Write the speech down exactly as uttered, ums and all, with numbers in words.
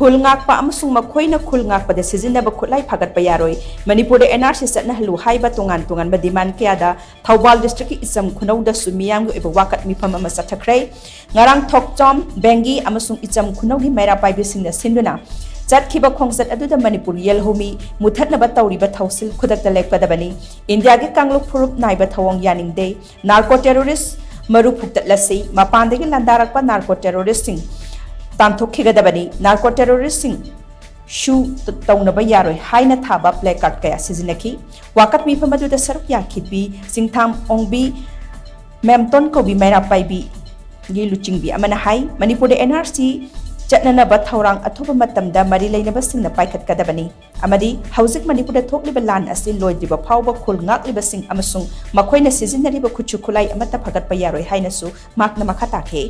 ꯈꯨꯜ ꯉꯥꯛꯄ ꯑꯃꯁꯨꯡ ꯃꯈꯣꯏꯅ ꯈꯨꯜ ꯉꯥꯛꯄꯗ ꯁꯤꯖꯤꯟꯅꯕ ꯈꯨꯠꯂꯥꯏ ꯐꯥꯒꯠꯄ ꯌꯥꯔꯣꯏ꯫ ꯃꯅꯤꯄꯨꯔꯗ NRC ꯆꯠꯅꯍꯜꯂꯨ ꯍꯥꯏꯕ ꯇꯣꯉꯥꯟ ꯇꯣꯉꯥꯟꯕ demand ꯀꯌꯥꯗ ꯊꯧꯕꯥꯜ districtꯀꯤ ꯏꯆꯝ ꯈꯨꯅꯧꯗꯁꯨ ꯃꯤꯌꯥꯝꯒꯤ ꯑꯣꯏꯕ ꯋꯥꯀꯠ ꯃꯤꯐꯝ ꯑꯃ ꯆꯠꯊꯈ꯭ꯔꯦ꯫ ꯉꯔꯥꯡ ꯊꯣꯛꯆꯣꯝ, ꯕꯦꯡꯒꯤ ꯑꯃꯁꯨꯡ ꯏꯆꯝ ꯈꯨꯅꯧꯒꯤ ꯃꯩꯔꯥ ꯄꯥꯏꯕꯤꯁꯤꯡꯅ ꯁꯤꯟꯗꯨꯅ ꯆꯠꯈꯤꯕ ꯈꯣꯡꯆꯠ ꯑꯗꯨꯗ ꯃꯅꯤꯄꯨꯔ ꯌꯦꯜꯍꯧꯃꯤ ꯃꯨꯊꯠꯅꯕ ꯇꯧꯔꯤꯕ ꯊꯧꯁꯤꯜ ꯈꯨꯗꯛꯇ ꯂꯦꯞꯀꯗꯕꯅꯤ꯫ ꯏꯟꯗꯤꯌꯥꯒꯤ ꯀꯥꯡꯂꯨꯞ ꯐꯨꯔꯨꯞ ꯅꯥꯏꯕ ꯊꯧꯑꯣꯡ ꯌꯥꯅꯤꯡꯗꯦ꯫ Narco terrorist ꯃꯔꯨ ꯐꯨꯛꯇꯠꯂꯁꯤ꯫ ꯃꯄꯥꯟꯗꯒꯤ ꯂꯥꯟꯗꯥꯔꯛꯄ narco terroristꯁꯤꯡ ꯇꯥꯟꯊꯣꯛꯈꯤꯒꯗꯕꯅꯤ꯫ Narco terroristꯁꯤꯡ ꯁꯨ ꯇꯧꯅꯕ ꯌꯥꯔꯣꯏ ꯍꯥꯏꯅ ꯊꯥꯕ placard ꯀꯌꯥ ꯁꯤꯖꯤꯟꯅꯈꯤ꯫ ꯋꯥꯀꯠ ꯃꯤꯐꯝ ꯑꯗꯨꯗ ꯁꯔꯨꯛ ꯌꯥꯈꯤꯕꯤ ꯆꯤꯡꯊꯥꯝ ꯑꯣꯡꯕꯤ ꯃꯦꯝꯇꯣꯟ ꯀꯧꯕꯤ ꯃꯩꯔꯥ ꯄꯥꯏꯕꯤꯒꯤ ꯂꯨꯆꯤꯡꯕꯤ ꯑꯃꯅ ꯍꯥꯏ, ꯃꯅꯤꯄꯨꯔꯗ NRC ꯆꯠꯅꯅꯕ ꯊꯧꯔꯥꯡ ꯑꯊꯨꯕ ꯃꯇꯝꯗ ꯃꯔꯤ ꯂꯩꯅꯕꯁꯤꯡꯅ ꯄꯥꯏꯈꯠꯀꯗꯕꯅꯤ ꯑꯃꯗꯤ ꯍꯧꯖꯤꯛ ꯃꯅꯤꯄꯨꯔꯗ ꯊꯣꯛꯂꯤꯕ ꯂꯥꯟ ꯑꯁꯤ ꯂꯣꯏꯗ꯭ꯔꯤꯕ ꯐꯥꯎꯕ ꯈꯨꯜ ꯉꯥꯛꯂꯤꯕꯁꯤꯡ ꯑꯃꯁꯨꯡ ꯃꯈꯣꯏꯅ ꯁꯤꯖꯤꯟꯅꯔꯤꯕ ꯈꯨꯠꯁꯨ ꯈꯨꯠꯂꯥꯏ ꯑꯃꯠꯇ ꯐꯒꯠꯄ ꯌꯥꯔꯣꯏ ꯍꯥꯏꯅꯁꯨ ꯃꯍꯥꯛꯅ ꯃꯈꯥ ꯇꯥꯈꯤ꯫